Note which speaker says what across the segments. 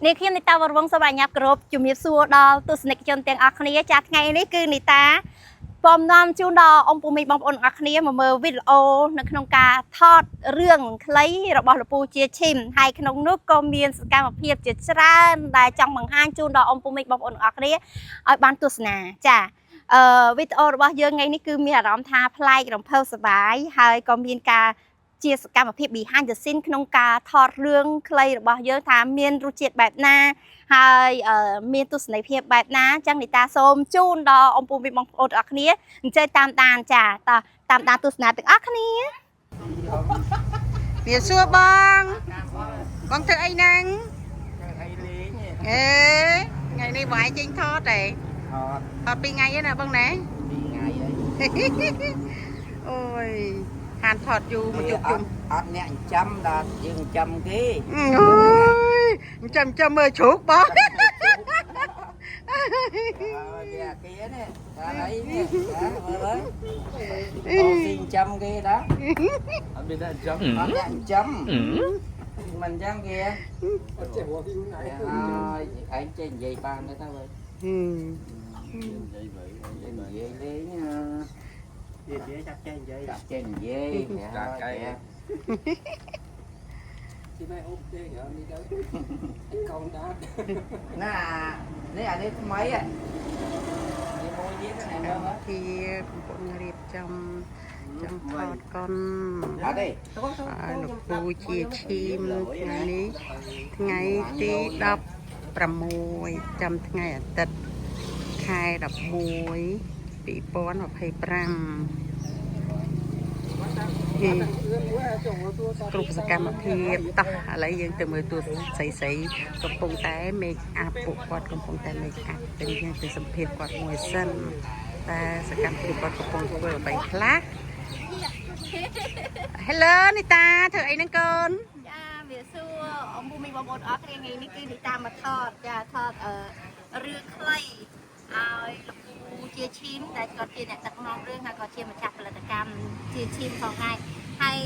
Speaker 1: នាងខ្ញុំនីតាវរវង្សសូមអនុញ្ញាតគោរពជំរាបសួរដល់ទស្សនិកជនទាំងអស់គ្នាចាថ្ងៃនេះគឺនីតាពំនាំជូនដល់អង្គពូមីបងប្អូនទាំងអស់គ្នាមកមើលវីដេអូនៅក្នុងការថតរឿងខ្លីរបស់លោកពូជាឈីមហើយក្នុងនោះក៏មានសកម្មភាពជាច្រើនដែលចង់បង្ហាញជូនដល់អង្គពូមីបងប្អូនទាំងអស់គ្នាឲ្យបានទស្សនាចាវីដេអូរបស់យើងថ្ងៃនេះគឺមានអារម្មណ៍ថាប្លែករំភើបសប្បាយហើយក៏មានការ ជាសកម្មភាព behind the scene ក្នុងការថតរឿងខ្លីរបស់យើងថាមានរសជាតិបែបណាហើយមានទស្សនីយភាពបែបណាអញ្ចឹងនីតាសូមជូនដល់អង្គពូមីបងប្អូនទាំងអស់គ្នាអញ្ជើញតាមដានចាតោះតាមដានទស្សនាទាំងអស់គ្នា
Speaker 2: វាសួរបងបងធ្វើអីហ្នឹង
Speaker 3: អីលេង
Speaker 2: អេថ្ងៃនេះវាយចេញថតទេ
Speaker 3: ថត
Speaker 2: ថតពីរថ្ងៃហ្នឹងណាបងណា
Speaker 3: ពីរថ្ងៃហើយ
Speaker 2: អូយហានថតយូរមកជួបជុំ
Speaker 3: អត់អ្នកចាំដល់យើងចាំគេ
Speaker 2: អូយចាំចាំមើលជ្រូកបង
Speaker 3: អើគេអាគេនេះថាអីនេះមើលមើលអូស៊ីចាំគេដែរ
Speaker 4: អត់មានតែចាំ
Speaker 3: អត់អ្នកចាំមិនចឹងគេ
Speaker 4: អត់ចេះរកទីណា
Speaker 3: ហើយឯងចេះនិយាយបានទេតើបើ
Speaker 2: ហឹម
Speaker 4: និយាយបើ
Speaker 3: និយាយលេង
Speaker 4: និយាយចាប់ចេះនិយាយ
Speaker 3: ចាប់ចេះនិយាយ
Speaker 4: ចាកែជីម៉ែអូទេនេះទៅកូនដា
Speaker 3: ណានេះអានេះថ្មីនេះមួយទៀតណាមើល
Speaker 2: ជាកំពុងរៀបចំចំថតកុន
Speaker 3: អត់ទេ
Speaker 2: ហើយលោកពូជាឈីមថ្ងៃនេះថ្ងៃទី16ចាំថ្ងៃអាទិត្យខែ11 2025ហេគ្រប់សកម្មភាពតោះឥឡូវយើងទៅមើលតួស្រីស្រីកំពុងតែ make up ពួកគាត់កំពុងតែ make up ទៅយើងទៅសម្ភាសគាត់មួយសិនតែសកម្មភាពគាត់កំពុងធ្វើអ្វីខ្លះ Hello នីតាធ្វើអីហ្នឹងកូន
Speaker 1: ចាវាសួរអង្គពូមីបងប្អូនអរគ្នាថ្ងៃនេះគឺនីតាមកថតចាថតរឿងខ្លីឲ្យលោកពូជាឈីមដែលគាត់ជាអ្នកដឹកនាំរឿងហើយក៏ជាម្ចាស់ផលិតកម្មជាឈីមផងដែរហើយ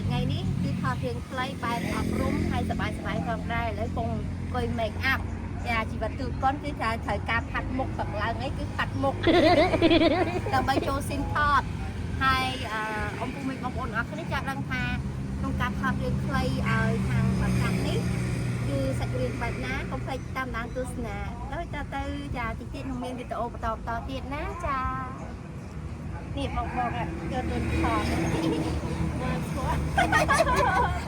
Speaker 1: ថ្ងៃនេះគឺថតរឿងខ្លីបែបអប់រំហើយសប្បាយសប្បាយផងដែរឥឡូវពងអង្គុយ make up ចាជីវិតទូកុនគឺថាត្រូវការផាត់មុខបឡើងអីគឺផាត់មុខ ដើម្បីចូលស៊ីនថតហើយអង្គពូមីបងប្អូនអរគ្នាចាក់ដឹងថាក្នុងការថតរឿងខ្លីឲ្យខាងបាកានេះគឺសាច់រឿងបែបណាកុំភ្លេចតាមដានទស្សនាដោយតទៅចាតិចទៀតនឹងមានវីដេអូបន្តបន្តទៀតណាចានេះបងបងកើតលឿនថតមើលស្គាល់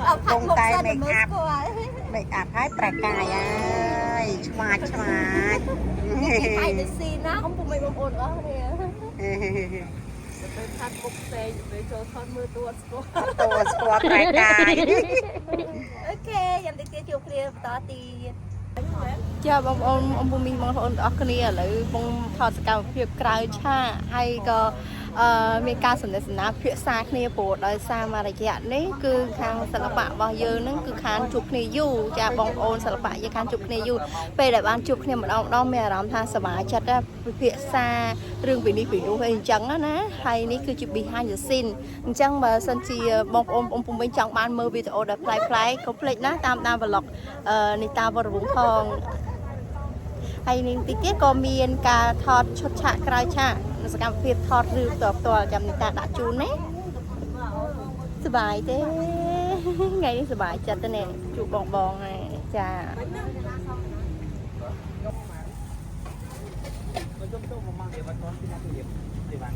Speaker 1: អត់ផាត់មុខសិនមើលស្គាល់
Speaker 2: make up ហើយប្រែកាយហើយឆ្វាចឆ្វាច
Speaker 1: នេះថៃទៅស៊ីណាអង្គពូមីបងប្អូនអរគ្នា
Speaker 5: ទៅផាត់មុខផ្សេងទៅចូលថតមើលតួអត់ស្គាល់
Speaker 2: តួស្គាល់ប្រែកាយ
Speaker 1: OK យ៉ាងតិចទៀតជួបគ្នាបន្តទៀតចាបងប្អូនអំពូមីងបងប្អូនទាំងអស់គ្នាឥឡូវបងថតសកម្មភាពក្រៅឆាកហើយក៏មានការសំណេះសំណាលភាសាគ្នាព្រោះដោយសារមករយៈនេះគឺខាងសិល្បៈរបស់យើងនឹងគឺខានជួបគ្នាយូរចាបងប្អូនសិល្បៈយើងខានជួបគ្នាយូរពេលដែលបានជួបគ្នាម្ដងម្ដងមានអារម្មណ៍ថាសប្បាយចិត្តណាពិភាក្សារឿងពីនេះពីនោះអីអញ្ចឹងណាហើយនេះគឺជា behind the scene អញ្ចឹងបើសិនជាបងប្អូនអំពូមីងចង់បានមើលវីដេអូដែលប្លែកៗកុំភ្លេចណាតាមដាន vlog នីតាវរវង្សផងហើយនេះតិចទៀតក៏មានការថតឈុតឆាកក្រៅឆាកនៅសកម្មភាពថតរឿងផ្ទាល់ផ្ទាល់ចាំនីតាដាក់ជូនណាសប្បាយទេថ្ងៃនេះសប្បាយចិត្តទេនេះជួបបងបងហើយចា
Speaker 4: ខ្ញុំទៅមកមកវាអត់ពីណាទៅទីបាន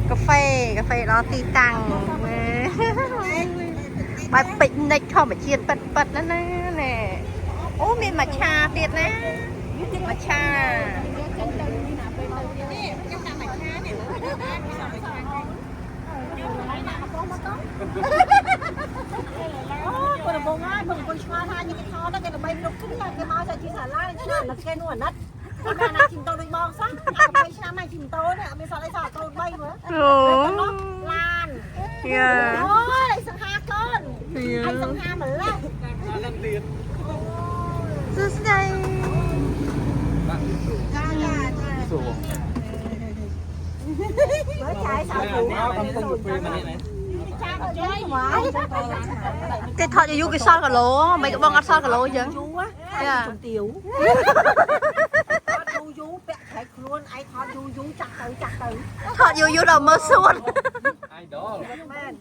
Speaker 2: កាហ្វេកាហ្វេដល់ទីតាំង
Speaker 1: បែបពិកនិចធម្មជាតិប៉ិតប៉ិតណាណាណែអូមានមច្ឆាទៀតណាមច្ឆា
Speaker 5: អូគាត់ដំបងហើយបងអង្គុយឆ្ងល់ថាញីគេថតទៅគេដើម្បីគ្រប់គ្នាគេមកតែជីសាឡាឆ្នាំណាគេនោះអាណិតគេបានណាជិះម៉ូតូដូចបងសោះអា20ឆ្នាំហើយជិះម៉ូតូនេះអត់មានសល់អីសល់កូន3មើល
Speaker 2: អូ
Speaker 5: ឡាន
Speaker 2: យ៉ា
Speaker 5: អូយសង្ហាកូនហើយសង្ហាម្ល៉េះ
Speaker 2: សួស្តី
Speaker 5: ចាចាចា
Speaker 4: សួរ
Speaker 5: មើលចាយសៅគ្រូ
Speaker 4: កំពុងពេលនេះណា
Speaker 1: គេថតយូរគេសល់គីឡូមិនក៏បងអត់សល់គីឡូអញ្ចឹង
Speaker 5: យូរ
Speaker 1: ចា
Speaker 5: ជំទាវថតយូរយូរពាក់ខែខ្លួនឯងថតយូរយូរចាក់ទៅចាក់ទៅ
Speaker 1: ថតយូរយូរដល់មើលសួន
Speaker 4: idol
Speaker 5: មែន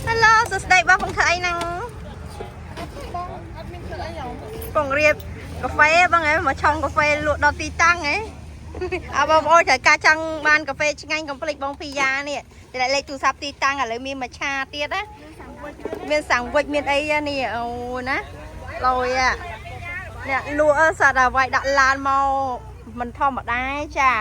Speaker 1: ហេឡូសួស្តីបងពងធ្វើអីហ្នឹងពងរៀបកាហ្វេបងហ៎មកឆុងកាហ្វេលក់ដល់ទីតាំងហ៎អើបងប្អូនត្រូវការចង់បានកាហ្វេឆ្ងាញ់កុំភ្លេចបងភីយ៉ានេះតែលេខទូរស័ព្ទទីតាំងឥឡូវមានមួយឆាទៀតណាមានសាំងវិចមានអីនេះអូណាលយអាអ្នកលក់សត្វតែវាយដាក់ឡានមកមិនធម្មតាចា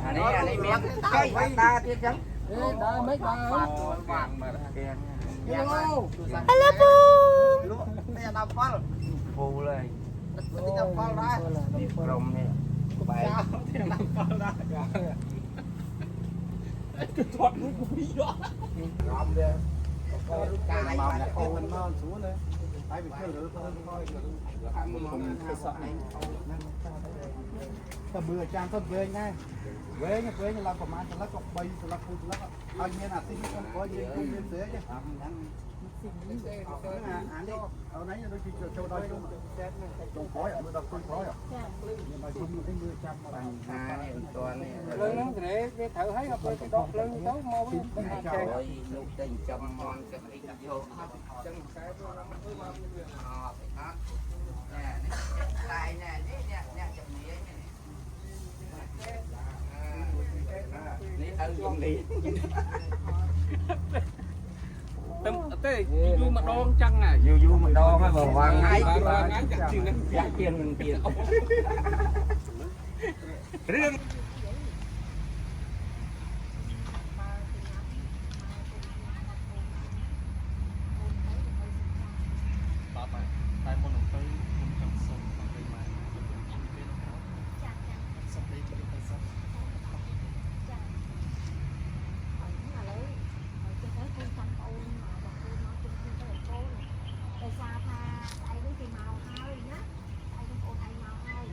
Speaker 3: អានេះអានេះមានកៃបាតាទៀតចឹង
Speaker 4: ដើរមិនដើរ
Speaker 3: បាត់បាត់មកគេយ៉ាង
Speaker 1: ហេឡូពូ
Speaker 3: លក់តែដល់ផលពូលហើយតិចដល់ផលដែរនេះក្រុមនេះបែក
Speaker 4: ធាត់មួយពីរ
Speaker 3: ក្រុមវាកាយមកអូន
Speaker 6: មកស្រួលទេហើយវាធ្វើរើទៅ
Speaker 4: ធ្វើសក់នេះ
Speaker 6: តែមើលអាចារ្យទៅវែងដែរវែងវែងឡើងប្រហែលចន្លឹកក៏3ចន្លឹក2ចន្លឹកឲ្យមានអាទីខ្ញុំក៏យើងគុំមានស្រែកអាអានេះអូនឯងដូចជាចូលដល់ជុំចុងក្រោយមើលដល់គុំក្រោយមានដល់ជុំនេះមើលចាំមក
Speaker 3: ហានេះមិនទាន់នេះ
Speaker 4: ភ្លើងហ្នឹងត្រេវាត្រូវហើយដល់ពេលទៅដកភ្លើងទៅមកវិញមិនអាចចេញ
Speaker 3: ហើយលោកតែចិញ្ចឹមមន់ទឹកអីយកអត់
Speaker 4: ចឹងខ្សែទៅមកធ្វើមកវា
Speaker 3: អត់អត់ណែនេះតែណែនេះអ្នកអ្នកជំនាញនេះនេះឪជំនាញ
Speaker 4: ទៅទេយូរម្ដងចឹងហើយ
Speaker 3: យូរយូរម្ដងហើយបើវងថ្ងៃ
Speaker 4: បាទថ្ងៃចាក់ជាងហ្នឹង
Speaker 3: ចាក់ជាងនឹងទៀតរឿង
Speaker 4: បាទតែមុននឹងទៅខ្ញុំចង់សុំទៅមកពេលក្រោយសុំទៅទៅសុំ
Speaker 5: ឥឡូវចេះទៅកូនចាំប្អូនបងប្អូនមកជុំគ្នាទៅកូនដោយសារថាស្អែកនេះគេមកហើយណាស្អែកនេះប្អូនឯងមកហើយ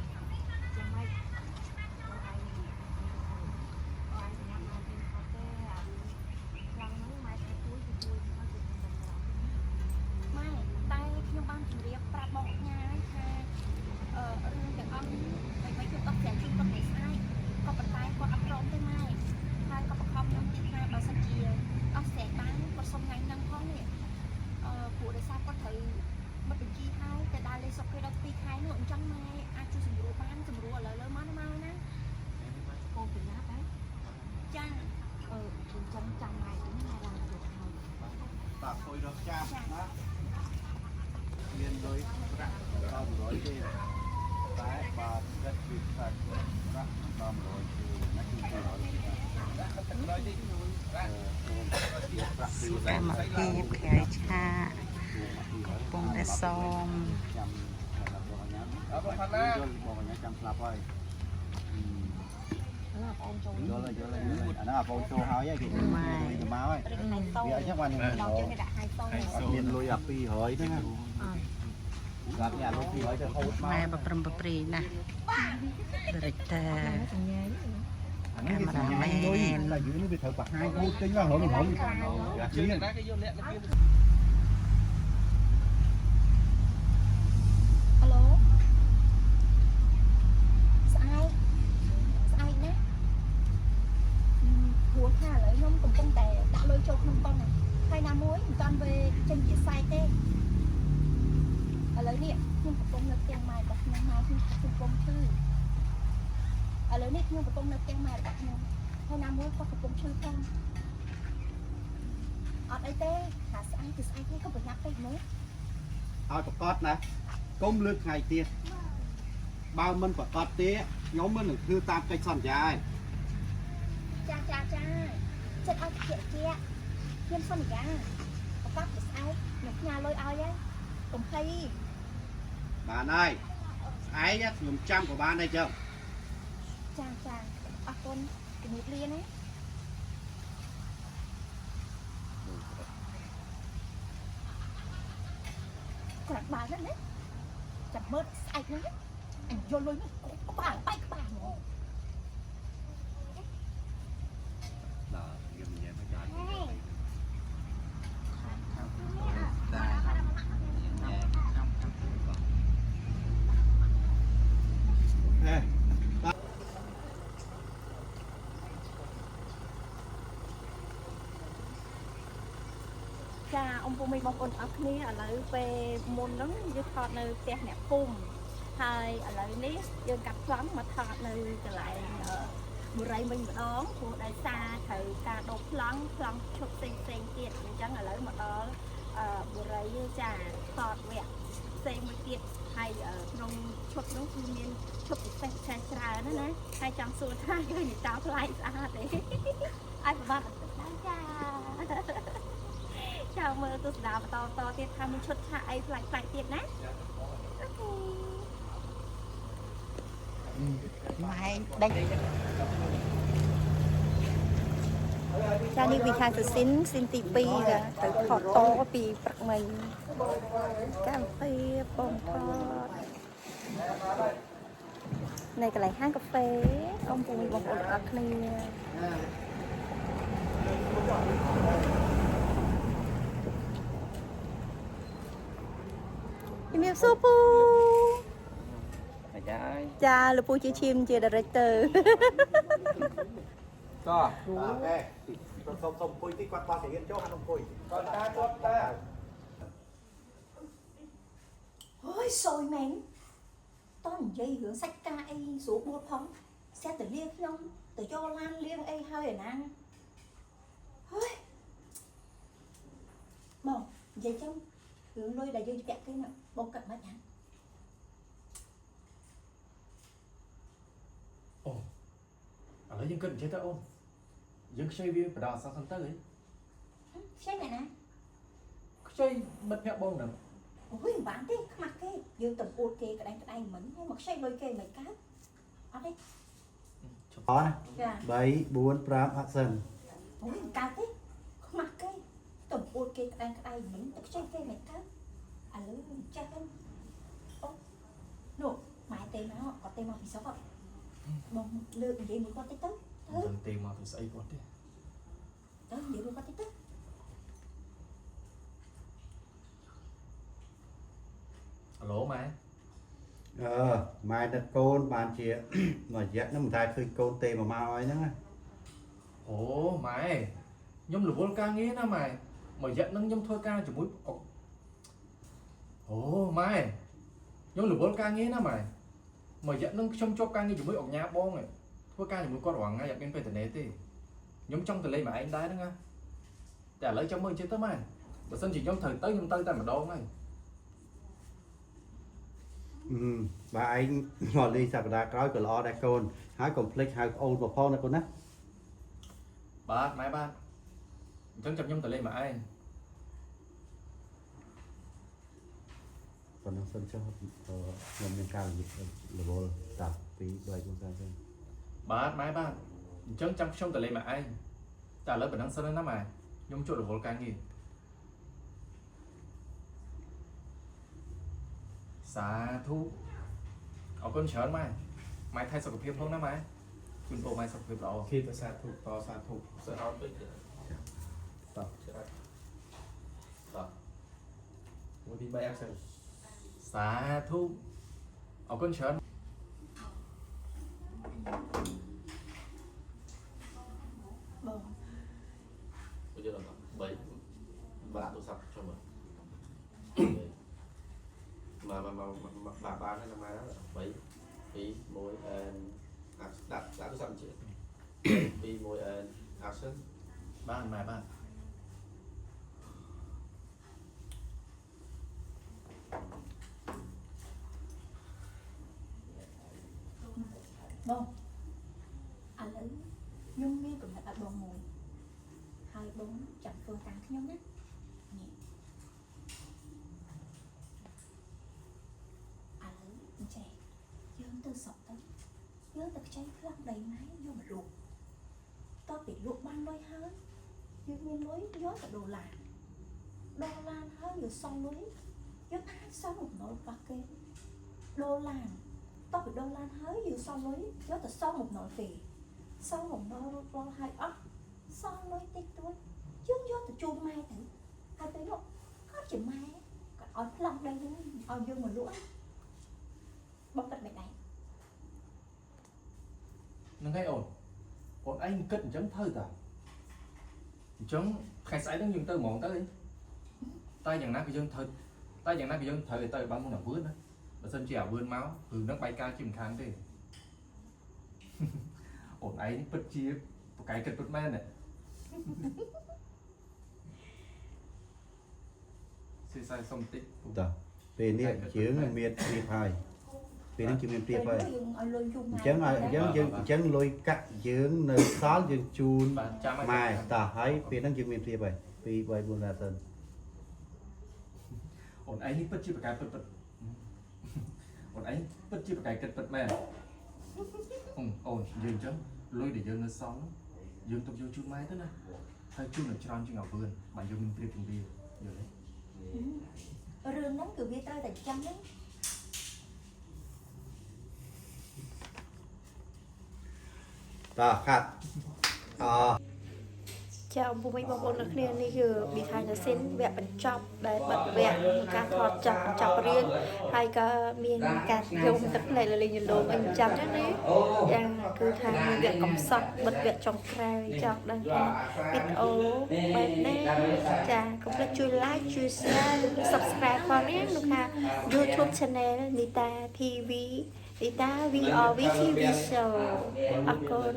Speaker 5: ចាំម៉េចបងឯងបងឯងញ៉ាំបានទេអត់ទេអាខ្លាំងហ្នឹងម៉ែតែជួយជួយមកជួយខ្ញុំ
Speaker 1: ម៉ែតែខ្ញុំបានជម្រាបប្រាប់បងអញ្ញាហើយថាអឺរឿងទាំងអស់នេះមិនមិនខ្ញុំដោះស្រាយជូនគាត់ថ្ងៃស្អែកក៏ប៉ុន្តែគាត់អត់ព្រមទេម៉ែហើយក៏បង្ខំខ្ញុំទៀតថាបើសិនជាដោះស្រាយបានគាត់សុំថ្ងៃហ្នឹងផងនេះអឺព្រោះដោយសារគាត់ត្រូវបិទបញ្ជីហើយតែដើរលេងស្រុកគេដល់2ខែនោះអញ្ចឹងម៉ែអាចជួយសម្រួលបានសម្រួលឥឡូវលើមកណាម៉ែណា
Speaker 5: កូនប្រញាប់ហ៎
Speaker 1: ចា
Speaker 5: អឺខ្ញុំចាំចាំម៉ែទៅម៉ែឡើងទៅហើយ
Speaker 6: តាខុយដល់ចាំណាមានលុយប្រាក់ដល់100ទេតែបើគិតពីប្រាក់ប្រាក់ដល់100ទេណាគឺ200
Speaker 2: សកម្មភាពក្រៅឆាកកំពុងតែសម
Speaker 6: ចាំបងអញ្ញាបងអញ្ញាចាំស្លាប់ហើយយល់យល់អាហ្នឹងបងចូលហើយគេទៅមកហើយ
Speaker 5: រឹងហៃតូ
Speaker 6: វាអញ្ចឹងបាន
Speaker 5: ដល់ចឹងគេដាក់ហៃតូ
Speaker 6: អត់មានលុយអា200ហ្នឹងណាដល់នេះអាលុយ200ទៅហូតមក
Speaker 2: ម៉ែប្រព្រំប្រព្រីណាស់ director
Speaker 6: អានេះគេសញ្ញាលុយតែយើងនេះវាត្រូវបង្ហាញហូតចេញមករំរំ
Speaker 4: ជឿណាគេយកលាក់គេ
Speaker 1: ហៅឡូស្អែកស្អែកណាព្រោះថាឥឡូវខ្ញុំកំពុងតែដាក់លុយចូលក្នុងតុងហើយណាមួយមិនតាន់វេចេញជាសែកទេឥឡូវនេះខ្ញុំកំពុងនៅផ្ទះម៉ែរបស់ខ្ញុំម៉ែខ្ញុំកំពុងឈឺឥឡូវនេះខ្ញុំកំពុងនៅផ្ទះម៉ែរបស់ខ្ញុំហើយណាមួយគាត់កំពុងឈឺផងអត់អីទេថាស្អែកគឺស្អែកនេះក៏ប្រញាប់ពេកមើល
Speaker 6: ឲ្យប្រកាសណាកុំលើកថ្ងៃទៀតបើមិនប្រកាសទេខ្ញុំមិននឹងធ្វើតាមកិច្ចសន្យាឯង
Speaker 1: ចាចាចា ចិត្តឲ្យជាជាខ្ញុំសន្យាប្រកាសពីស្អែកខ្ញុំផ្ញើលុយឲ្យហើយកុំភ័យ
Speaker 6: បានហើយស្អែកខ្ញុំចាំក៏បានដែរចឹង
Speaker 1: ចាចាអរគុណជំរាបលាណាក្រាន់បើណាស់ណាចាំមើលស្អែកហ្នឹងអញយកលុយនេះក្បាលបែកក្បាលហ្មង
Speaker 6: ដល់ខ្ញុំនិយាយមកដល់អេ
Speaker 1: ចាអំពូមីបងប្អូនអរគ្នាឥឡូវពេលមុនហ្នឹងយើងថតនៅផ្ទះអ្នកភូមិហើយឥឡូវនេះយើងកាត់ប្លង់មកថតនៅកន្លែងបុរីវិញម្ដងព្រោះដោយសារត្រូវការដូរប្លង់ប្លង់ឈុតផ្សេងផ្សេងទៀតអញ្ចឹងឥឡូវមកដល់បុរីចាថតវគ្គផ្សេងមួយទៀតហើយក្នុងឈុតនោះគឺមានឈុតពិសេសពិសេសច្រើនណាស់ណាហើយចង់សួរថាឃើញតាប្លែកស្អាតទេឲ្យប្រហែលបន្តិចដែរចា ចាំមើលទស្សនាបន្តបន្តទៀតថាមានឈុតឆាកអីប្លែកៗទៀតណា OK
Speaker 5: ម៉ែដេញ
Speaker 1: ចានេះវិហារសសិនស៊ីនទី2ចាទៅថតតពីព្រឹកមិញកម្មភាពបងថតនៅកន្លែងហាងកាហ្វេកំពុងមានបងប្អូនទាំងអស់គ្នាជំរាបសួរពូ
Speaker 3: ចាយ
Speaker 1: ចាលោកពូជាឈីមជា director
Speaker 3: តោះ
Speaker 6: បាទេសុំសុំអង្គុយតិចគាត់បោះសារៀនចូលហាត់អង្គុយគាត់តាគាត់តា
Speaker 1: អូយសយមែនតោះនិយាយរឿងសាច់ការអីស្រួលបួលផងស្រាប់តែលាខ្ញុំទៅយកឡានលៀងអីហើយអាណាហើយបងនិយាយចឹងរឿងលុយដែលយើងពាក់គេណាបងកាត់មិនហ៎
Speaker 4: អូឥឡូវយើងគិតអញ្ចេះទៅអូនយើងខ្ចីវាបដាអសសិនទៅហី
Speaker 1: ខ្ចីមែនណា
Speaker 4: ខ្ចីមិត្តភក្តិបងហ្នឹង
Speaker 1: អូយមិនបានទេខ្មាស់គេយើងតំអួតគេក្តែងក្តែងមិនហើយមកខ្ចីលុយគេមិនកើតអត់ទេ
Speaker 6: អត់
Speaker 1: ចា
Speaker 6: 3 4 5 action
Speaker 1: អូយមិនកើតទេខ្មាស់គេតំអួតគេក្តែងក្តែងមិនទៅខ្ចីគេមិនកើតឥឡូវមិនចេះហ្នឹងអូនោះម៉ែទេមកគាត់ទេមកពីស្រុកបងលើកនិយាយមួយគាត់តិចទៅទៅ
Speaker 4: មិនទេមកទៅស្អីគាត់ទេ
Speaker 1: ទៅនិយាយមួយគាត់តិចទៅ
Speaker 4: អាឡូម៉ែ
Speaker 6: អឺម៉ែនឹកកូនបានជា មួយរយៈហ្នឹងមិនថាឃើញកូនទេមកមកអីហ្នឹងណា
Speaker 4: អូម៉ែខ្ញុំរវល់ការងារណាម៉ែមួយរយៈហ្នឹងខ្ញុំធ្វើការជាមួយអុកអូម៉ែខ្ញុំរវល់ការងារណាម៉ែមួយរយៈហ្នឹងខ្ញុំជាប់ការងារជាមួយអុកញ៉ាបងឯងធ្វើការជាមួយគាត់រាល់ថ្ងៃអត់មានពេលតនេទេខ្ញុំចង់ទៅលេងម៉ែឯងដែរហ្នឹងណាតែឥឡូវចាំមើលអញ្ចឹងទៅម៉ែបើសិនជាខ្ញុំត្រូវទៅខ្ញុំទៅតែម្ដងហើយ
Speaker 6: អឺបើឯងមកលេងសប្តាហ៍ក្រោយក៏ល្អដែរកូនហើយកុំភ្លេចហៅប្អូនមកផងណាកូនណា
Speaker 4: បាទម៉ែបាទអញ្ចឹងចាំខ្ញុំទៅលេងម៉ែឯង
Speaker 6: ប៉ុណ្ណឹងសិនចុះអឺខ្ញុំមានការនិយាយរវល់តា2 3 4 5ចឹង
Speaker 4: បាទម៉ែបាទអញ្ចឹងចាំខ្ញុំទៅលេងម៉ែឯងតែឥឡូវប៉ុណ្ណឹងសិនណាម៉ែខ្ញុំជួបរវល់ការងារសាធុអរគុណច្រើនម៉ែម៉ែថែសុខភាពផងណាម៉ែជូនពរម៉ែសុខភាពល្អ
Speaker 7: គេទៅសាធុតសាធុ
Speaker 8: សើអត់ពេក
Speaker 6: តោះ
Speaker 8: តោះ
Speaker 7: 1 2 3 action
Speaker 4: សាធុអរគុណច្រើន
Speaker 1: បង
Speaker 8: bây giờ là bảy bàទូរស័ព្ទចូលមើលមកមកមកbà ba hay là má đó 3 2 1 and ដាក់ដាក់ទូរស័ព្ទជា2 1 and action
Speaker 4: បាទម៉ែបាទ
Speaker 1: បងឥឡូវខ្ញុំមានកំណត់ឲ្យបងមួយ
Speaker 9: បងចាំធ្វើតាមខ្ញុំណានេះឥឡូវអញ្ចេះយើងទៅស្រុកទៅយើងទៅខ្ចីប្លង់ដីម៉ែយកមកលក់តទៅពីលក់បានលុយហើយយើងមានលុយយកទៅដូរឡានដូរឡានហើយយើងសង់លុយយើងអាចសងបំណុលរបស់គេដូរឡានតទៅពីដូរឡានហើយយើងសង់លុយយកទៅសងបំណុលគេសងបំណុលរួចរាល់ហើយអស់សល់លុយតិចតួចយើងយកទៅជូនម៉ែទៅហើយពេលនោះគាត់ជាម៉ែគាត់ឲ្យប្លង់ដីហ្នឹងឲ្យយើងមកលក់បងគិតមិនដែរ
Speaker 4: ហ្នឹងហើយអូនអូនឯងគិតអញ្ចឹងត្រូវតាអញ្ចឹងថ្ងៃស្អែកហ្នឹងយើងទៅហ្មងទៅអីតែយ៉ាងណាក៏យើងត្រូវតែយ៉ាងណាក៏យើងត្រូវឲ្យទៅបានមុនអាវឿនណាបើសិនជាអាវឿនមករឿងហ្នឹងបែកការជាមិនខានទេ អូនឯងនេះពិតជាប្រកែកគិតពិតមែនណា ស៊ីសៃសុំតិច
Speaker 6: តោះពេលនេះជើងមានព្រៀបហើយពេលនេះជើងមានព្រៀបហើយ
Speaker 9: យើងឲ្យលុយជូន
Speaker 6: អញ្ចឹងឲ្យអញ្ចឹងយើងអញ្ចឹងលុយកាក់យើងនៅសល់យើងជូន
Speaker 4: បាទចាំឲ្យ
Speaker 6: ម៉ែតោះហើយពេលហ្នឹងយើងមានព្រៀបហើយ2 3 4 5សិន
Speaker 4: អូនឯងនេះពិតជាប្រកែកពិតពិតអូនឯងពិតជាប្រកែកគិតពិតមែនអូនអូននិយាយអញ្ចឹងលុយដែលយើងនៅសល់ហ្នឹងយើងទុកយកជូនម៉ែទៅណាហើយជូនឲ្យច្រើនជាងអាវឿនបាទយើងមានព្រៀបជាងវាយល់ទេ
Speaker 9: រឿងហ្នឹងគឺវាត្រូវតែអញ្ចឹងហ្នឹង
Speaker 6: តោះខាត់អ
Speaker 1: ចាអំពុំបងប្អូនទាំងគ្នានេះគឺ behind the scene វគ្គបញ្ចប់ដែលបិទវគ្គក្នុងការថតចាប់បញ្ចប់រឿងហើយក៏មានការយំទឹកភ្នែកលលេងយលោមអីចាំចឹងណាយ៉ាងគឺថាមានវគ្គកំសត់បិទវគ្គចុងក្រោយចង់ដឹងថាវីដេអូបែបណាចាកុំភ្លេចជួយ like ជួយ share subscribe ផងណានោះថា YouTube channel Nita TV Nita VRV TV Show អរគុណ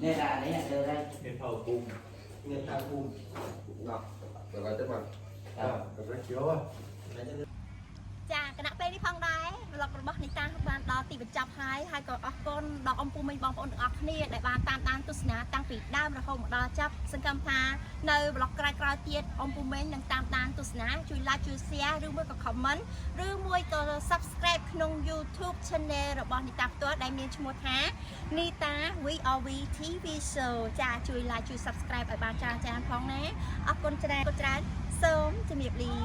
Speaker 3: នេះដាក់នេះទៅđây
Speaker 8: មានផលភូមិមានតាមភូមិដល់ដល់ទៅមក
Speaker 7: បាទរឹកជាប់
Speaker 1: ចាគណៈពេលនេះផងដែរ vlog របស់នីតាបានដល់ទីបញ្ចប់ហើយហើយក៏អរគុណដល់អំពូមីងបងប្អូនទាំងអស់គ្នាដែលបានតាមដានទស្សនាតាំងពីដើមរហូតមកដល់ចប់សង្ឃឹមថានៅ vlog ក្រោយៗទៀតអំពូមីងនឹងតាមដានទស្សនាជួយ like ជួយ share ឬមួយក៏ comment ឬមួយក៏ subscribe ក្នុង YouTube Channel របស់នីតាផ្ទាល់ដែលមានឈ្មោះថានីតា VRV TV Show ចាជួយ like ជួយ subscribe ឲ្យបានច្រើនៗផងណាអរគុណច្រើនអរគុណច្រើនសូមជម្រាបលា